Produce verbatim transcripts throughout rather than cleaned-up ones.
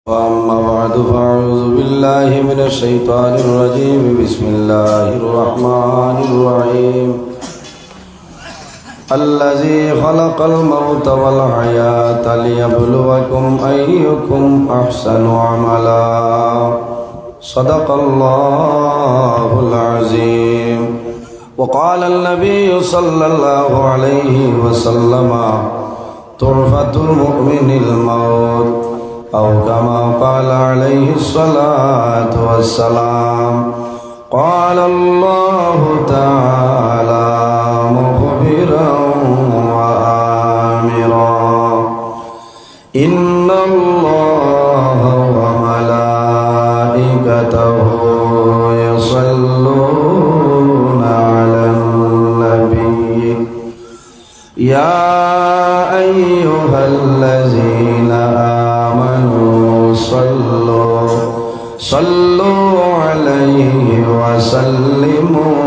أما بعد، فأعوذ بالله من الشيطان الرجيم. بسم الله الرحمن الرحيم. الذي خلق الموت والحياة ليبلوكم أيكم أحسن عملا. صدق الله العظيم. وقال النبي صلى الله عليه وسلم: تحفة المؤمن الموت، أو كما قال عليه الصلاة والسلام. قال الله تعالى مخبرا وآمرا: إن الله وملائكته يصلون على النبي، يا أيها الذين آمنوا صلوا، صلوا عليه وسلموا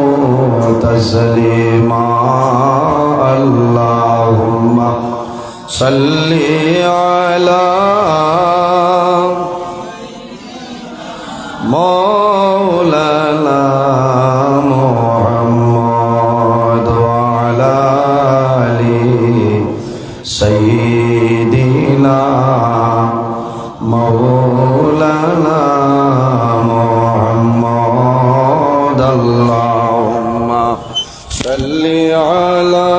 تسليما. اللهم صل على مولانا محمد وعلى آل سيدنا مولانا محمد. اللهم صل على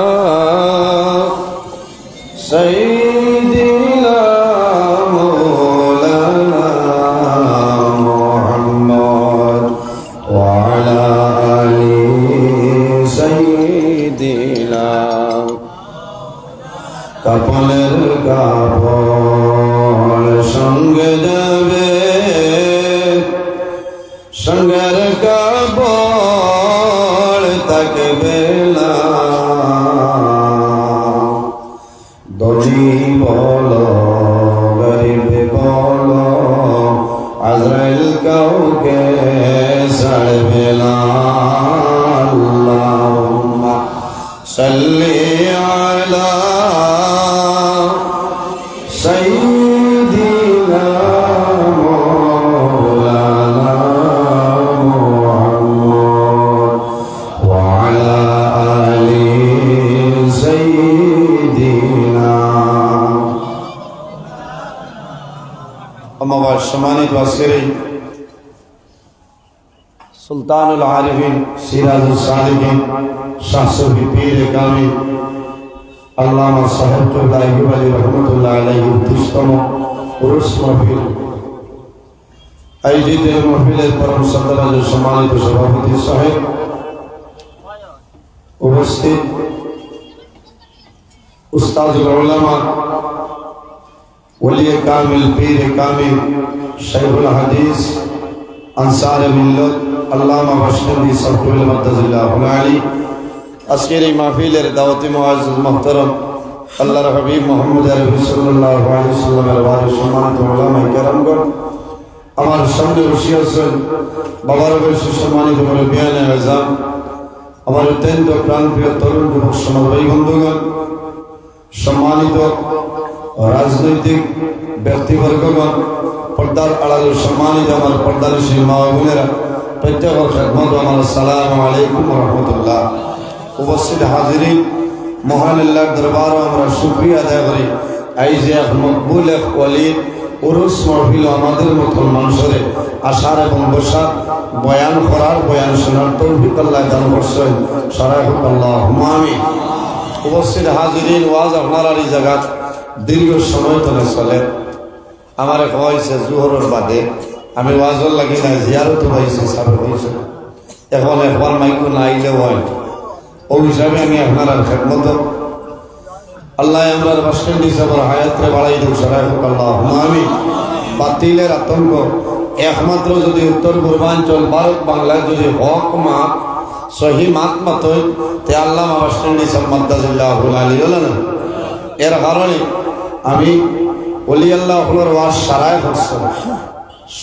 سيدنا مولانا محمد وعلى آل سيدنا। কাফনের কাপড় সঙ্গে যাবে, সঙ্গের কাপড় থাকবে না। ধনী বলো, গরিব বলো, আজরাইল কাউকে ছাড়বে না। আল্লাহুম্মা সাল্লি আলা সাইয়্যিদিনা মাওলানা মুহাম্মদ। وعلى آل سيدنا। أما بعد، সম্মানিত আজকের এই সুলতানুল আরিফিন, সিরাজুস সালিকিন, শাহ সুফি পীরে কামিল আল্লামা সাহেব কিবলা আইয়ুব আলী রহমতুল্লাহ আলাইহির তিরিশতম উরুস মাহফিল আয়োজিত এই মাহফিলের পরম শ্রদ্ধাভাজন সম্মানিত সভাপতি সাহেব, উপস্থিত উস্তাদুল উলামা, ওলিয়ে কামিল, পীরে কামিল, শাইখুল হাদিস, আনসারে মিল্লত, আল্লামা বাশকান্দি সাহেব কিবলা মাদ্দাজিল্লাহুল আলী, আজকের এই মাহফিলের দাওয়াতি মুআজ্জাজ মুহতারাম, আল্লাহর হাবিব মুহাম্মদ আরবি সাল্লাল্লাহু আলাইহি ওয়াসাল্লামের ওয়ারিস সম্মানিত উলামায়ে কেরামগণ, আমার সামনে বসে আছেন বাবার বয়সী সম্মানিত মুরব্বিয়ানে আযম, আমার অত্যন্ত প্রাণপ্রিয় তরুণ যুবক সমাজ ভাই বন্ধুগণ, সম্মানিত রাজনৈতিক ব্যক্তিবর্গগণ, পর্দার আড়ালে সম্মানিত আমার পর্দানশীন মা ও বোনেরা, প্রত্যেকের খেদমত আমার আসসালামু আলাইকুম ওয়া রাহমাতুল্লাহ। উপস্থিত হাজিরিন, মহান আল্লাহর দরবারো আমরা শুকরিয়া আদায় করি, আইজ এক মকবুল, এক ওলির উরুস মাহফিলো আমাদের মতন মানুষরে আসার এবং বসার, বয়ান করার, বয়ান শোনার তৌফিক আল্লাহ দান করছেন। সরাই হোক আল্লাহুম্মা আমিন। উপস্থিত হাজিরিন, ওয়াজ আপনারার এই জাগাত দীর্ঘ সময় ধরে চলে। আমারে কওয়া অইছে জোহরর বাদে, আমি ওয়াজর লাগি না, জিয়ারতো আইছি, সাবে কইছে। এখন একবার মাইকো না আইলে অয়। অউ হিসাবে আমি আপনারার খেদমতো, আল্লায় আমরার বাশকান্দি সাবর হায়াতরে বাড়াই দেউক, সরাই হোক আল্লাহুম্মা আমিন। বাতিলের আতঙ্ক একমাত্র যদি উত্তর পূর্বাঞ্চল, ভারত, বাংলায় যদি হক মাত, সহি মাত মাতইন, তে আল্লামা বাশকান্দি সাব মাদ্দাজিল্লাহুল আলী অইলা না। এর কারণে আমি ওলি আল্লাহ অকলর ওয়াজ সারায় করছি,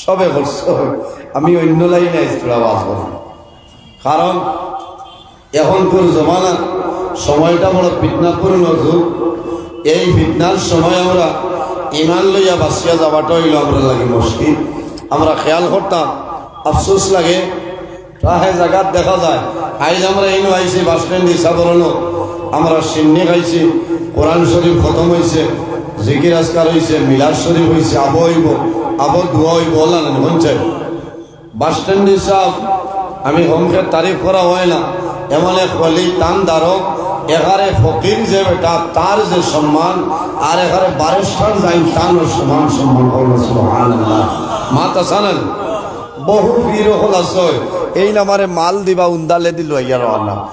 সবে করছি, আমি অন্য লাইনে আইজ থুড়া ওয়াজ করমু। কারণ এখনকুর জমানা, সময়টা বড় ফিতনাপূর্ণ যুগ। এই ফিতনার সময় আমরা ইমান লইয়া বাঁচিয়া যাওয়াটা অইলো আমরার লাগি মুশকিল। আমরা খেয়াল করতাম, আফসোস লাগে, প্রায় জাগাত দেখা যায়, আইজ আমরা ইনো আইছি বাস স্ট্যান্ড হিসাব অইলো, আমরা সিন্নি খাইছি, কোরআন শরীফ খতম অইছে, জিকির আজকার অইছে, মিলাদ শরীফ অইছে, আবো অইবো, আবো দোয়া অইবো, আল্লাহ জানে, হুনছে। বাস স্ট্যান্ড হিসাব আমি হমকে তারিফ করা অয় না, এমন এক ওলি তান দ্বারক, এখানে ফকির যে বেটা, তার যে সম্মান, আর এখানে বারেস্টার যাইন, তানও সমান সম্মান করলো, সুবহানাল্লাহ। মাত আছানান, বহু পীর অকল আছে, এইন আমারে মাল দিবা, উন্দালে দিল, ইয়া রওয়ানা।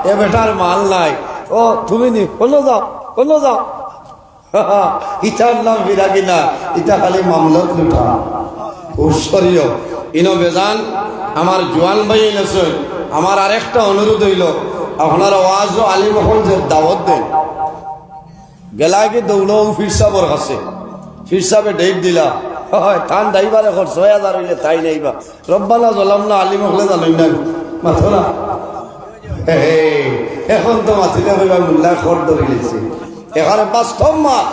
এ বেটার মাল নাই, ও তুমি নি, অনো যাও, অনো যাও। ইতার নাম বিরাগী না, ইতা খালি মামলত লুটা। উৎসরীয়। ইনো বেজান, আমার জোয়ান ভাই আছইন, আমার আরেকটা অনুরোধ অইলো, আপনারা ওয়াজ ও আলিম অকল যে দাওয়াত দেইন, গেলাগি দৌড়ো পীর সাবর কাছে, পীর সাবে ডেট দিলা, অয়, তান দায়ভারে খরচ ছয় হাজার অইলে তাইন আইবা, রব্বানা জলামনা আলিম অকলে জানইন না, মাতো না। হে, এখন তো মাতিলে কইবা মোল্লায় খর ধরি গেছে। এখানে বাস্তব মাত,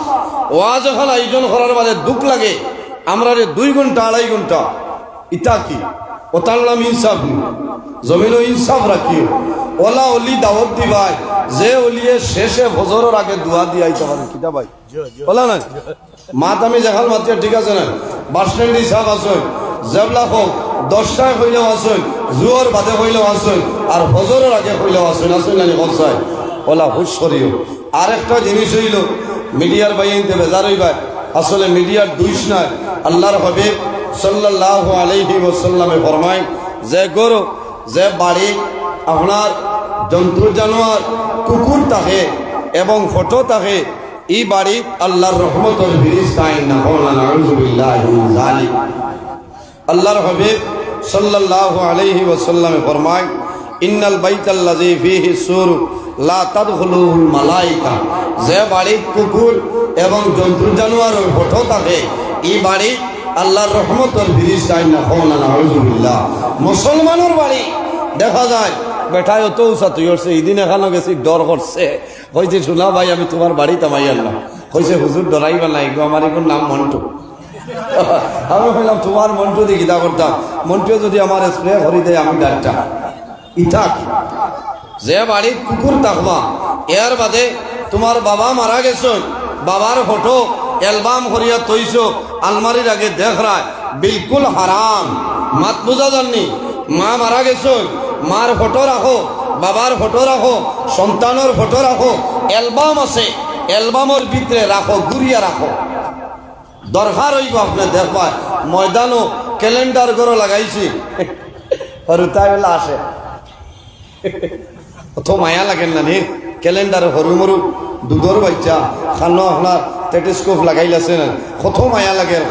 ওয়াজ এখান আয়োজন করার বাদে দুখ লাগে। আমরারে দুই ঘন্টা, আড়াই ঘন্টা, ইতা কি? ওতার নাম ইনসাফ নি? জমিনো ইনসাফ রাখিও। ওলা ওলি দাওয়াত দিবায়, যে ওলিয়ে শেষে ফজরর আগে দোয়া দিয়া আইতা পারে, কিতা ভাই? ওলা না? মাত আমি যেখান মাতিয়া ঠিক আছে না? বাস স্ট্যান্ড হিসাব আছইন, যেবলা কও, দশটায় কইলেও আছইন, জুহর বাদে কইলেও আছইন, আর ফজরর আগে কইলেও আছইন, আছইন নানি কও চাই? ওলা হুশ করিও। আরেকটা জিনিস অইলো, মিডিয়ার ভাইয়াইন্তে বেজার অইবায়, আসলে মিডিয়ার দুষ নাই। আল্লাহর হাবিব সাল্লাল্লাহু আলাইহি ওয়াসাল্লামে ফরমাইন, যে ঘরো, যে বাড়ি আপনার জন্তু জানোয়ার, কুকুর থাকে এবং ফটো থাকে, ই বাড়িত আল্লাহর রহমতর ফিরিস্তা আইন না, কওলা নাউজুবিল্লাহি মিন যালিক। আল্লাহর হাবিব সাল্লাল্লাহু আলাইহি ওয়াসাল্লামে ফরমায়, "ইন্নাল বাইতাল্লাযী ফীহি সূর লা তাদখুলুহুল মালাইকা।" যে বাড়িত কুকুর এবং জন্তু জানোয়ারর ফটো থাকে, ই বাড়িত আল্লাহর রহমতর ফিরিস্তা আইন না, কওলা নাউজুবিল্লাহ। মুসলমানর বাড়ি দেখা যায়, বেটায় অত উঁচা তুই উঠছে, ইদিন এখানো গেছি, ডর করছে, কইছে, "সোনা ভাই, আমি তুমার বাড়িত হামাইয়ার না।" কইছে, "হুজুর, ডরাইবা না, ইগু আমার ইগুর নাম মন্টু।" আমি কইলাম, "তুমার মন্টু দি কিতা করতাম? মন্টুয়ে যুদি আমারে স্প্রে করি দেয়, আমি ডাক্তার।" ইতা কি? যে বাড়িত কুকুর থাকবা, এর বাদে তুমার বাবা মারা গেছইন, বাবার ফটো অ্যালবাম করিয়া থইছো, আলমারির আগে দেখরায়, বিলকুল হারাম। মাত বুঝা যারনি? মা মারা গেছইন, মার ফটো রাখো, বাবার ফটো রাখো, সন্তানর ফটো রাখো, অ্যালবাম আছে, অ্যালবামর ভিতরে রাখো, গুরিয়া রাখো। দরকার অইবো আপনে দেখবায়, ময়দানো ক্যালেন্ডার ঘরো লাগাইছি, হুরুতায় অলা আসে। অত মায়া লাগের না নি? ক্যালেন্ডার, হুরু মুরু দুধর বাইচ্চা, খানো আপনার টেলিস্কোপ লাগাইল আছে না? কত মায়া লাগের।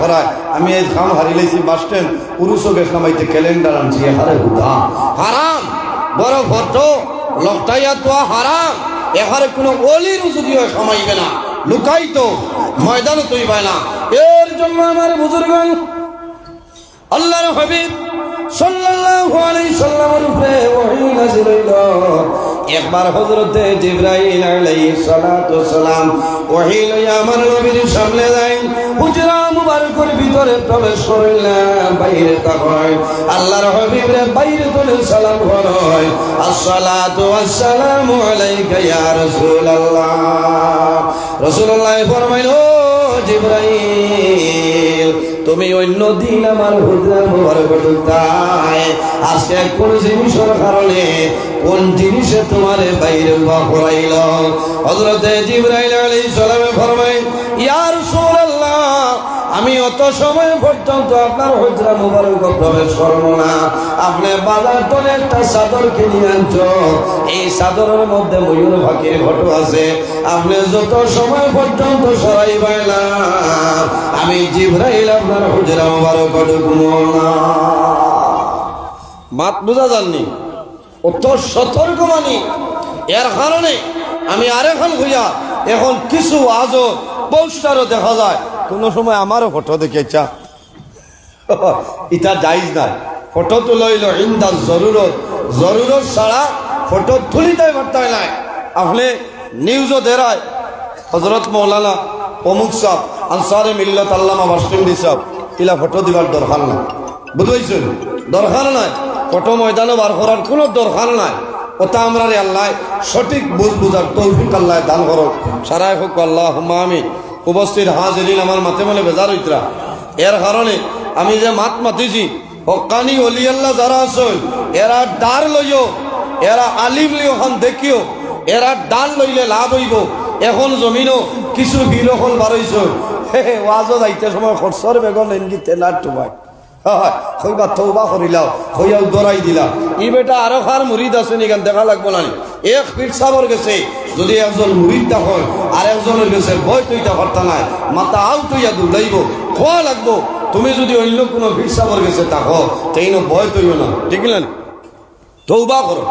আমি আইজ কাম হারিলাইছি, বাস স্ট্যান্ড, উরুসো গেছলাম, আইতে ক্যালেন্ডার আনছি, এখানে হুদা। হারাম, বড় ফটো, লকটাইয়া থওয়া হারাম। এখানে কুনু ওলির যুদিও কামাইবে না, লুকাইতো, ময়দানো থইবায় না। এর জন্য আমার বুজুর্গান, আল্লাহর হাবিব সাল্লাল্লাহু আলাইহি সাল্লামর উপরে ওহী নাজিল অইলো। একবার হযরতে জিবরাইল আলাইহিস সালাতু ওয়াস সালাম ওহী লইয়া আমার নবীর সামনে যাইন, হুজরা মুবারকর ভিতরে প্রবেশ করইলা, বাইরে তাকাইন, আল্লাহর হাবিবরে বাইরে তনে সালাম করইন, "আসসালাতু ওয়াস সালামু আলাইকা ইয়া রাসূলুল্লাহ।" রাসূলুল্লায় ফরমাইন, "ও জিবরাইল, তুমি অইন্য দিন আমার হুজরা মুবারকো ঢুকতায়, আইজকে কুন জিনিসর কারণে, কুন জিনিসে তুমারে বাইরে উবা করাইলো?" হযরতে জিবরাইল আলাইহিস সালামে ফরমাইন, "ইয়া রাসূলুল্লাহ, আমি অত সময় পর্যন্ত আপনার হুজরা মুবারকো প্রবেশ করমু না। আপনে বাজার তনে একটা চাদর কিনি আনছো, এই চাদরর মধ্যে ময়ূর পাখির ফটো আছে, আপনে যত সময় পর্যন্ত সরাইবায় না, আমি জিবরাইল আপনার হুজরা মুবারকো ঢুকমু না।" মাত বুঝা যারনি? অত সতর্ক বাণী। এর কারণে আমি আরেকখান কইয়ার, এখন কিছু ওয়াজো পোস্টারো দেখা যায়, কুনু সময় আমারও ফটো দেখি, আইচ্ছা, ইতা জায়েজ নায়। ফটো তুলা অইলো ইনদা জরুরত, জরুরত ছাড়া ফটো তুলিতায় পারতায় নায়। আপনে নিউজো দেরায়, হযরত মৌলানা অমুক সাব, আনসারে মিল্লত আল্লামা বাসকান্দি সাহেব, ইলা ফটো দিবার দরকার নাই, বুঝবাইছইন? দরকার নাই, ফটো ময়দানো বার করার কুনু দরকার নাই। অতা আমরারে আল্লায় সঠিক বুঝ বুঝার তৌফিক আল্লায় দান করউক। সারায় কউক্কা আল্লাহুম্মা আমিন। উপস্থিত হাজিরিন, আমার মাতে মনে বেজার অইতরা, এর কারণে আমি যে মাত মাতিছি, হক্কানি অলি আল্লাহ যারা আছইন, এরা ডার লইও, এরা আলিম লইও, অখান দেখিও, এরা ডার লইলে লাভ অইবো। অখন জমিনো কিছু পীর অকল বারইছইন, হে হে, ওয়াজো যাইতে সময় খরচর বেগর লেনগি তেলার টুবাই। হয়, কইবা তওবা করিলাও, কইয়াউ দরাই দিলা। ই বেটা আরো কার মুরিদ আছে নি, ইখান দেখা লাগবো না নি? এক পীর সাবর গেছে যদি একজন মুরিদ থাকইন, আর একজনর গেছে বয়ত অইতা পারতা নায়, মাথা আউট অইয়া দৌড়াইবো। কওয়া লাগবো, তুমি যদি অইন্য কুনু পীর সাবর গেছে থাকো, তে ইনো বয়ত অইও না, ঠিক না? তওবা করো।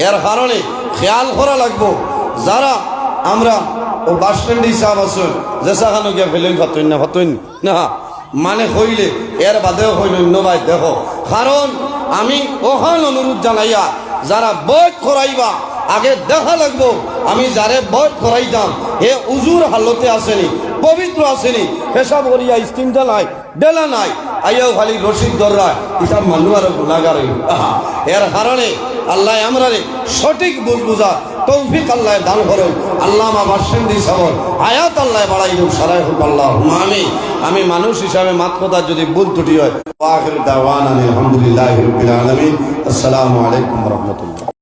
এর কারণে খেয়াল করা লাগবো, যারা আমরা অউ বাসকান্দি সাব আছইন, যেসাখানো গিয়া ফেলইন, ফাতইন না, ফাতইন না, মানে কইলে এর বাদেও কইন অইন্য বায় দেখো। কারণ আমি অখান অনুরোধ জানাইয়ার, যারা বয়ত করাইবা, আগে দেখা লাগবো আমি যারে বয়ত করাইতাম, হে উজুর হালতে আছে নি, পবিত্র আছে নি, পেশাব করিয়া ইস্তিঞ্জা নাই, ডেলা নাই, আইয়াউ খালি রশিদ ধররা, ইতা মানু আরো গুনাগার অইবো। আহা, এর কারণে আল্লায় আমরারে সঠিক বুঝ বুঝার তৌফিক আল্লায় দান করউক। আল্লামা বাসকান্দি সাবর হায়াত আল্লায় বাড়াই দেউক, সারায় কউক্কা আল্লাহুম্মা আমিন। আমি মানুষ হিসাবে মাত কথার যদি ভুল ত্রুটি হয়, ওয়া আখিরু দাওয়ানা আলহামদুলিল্লাহি রাব্বিল আলামিন। আসসালামু আলাইকুম ওয়া রাহমাতুল্লাহ।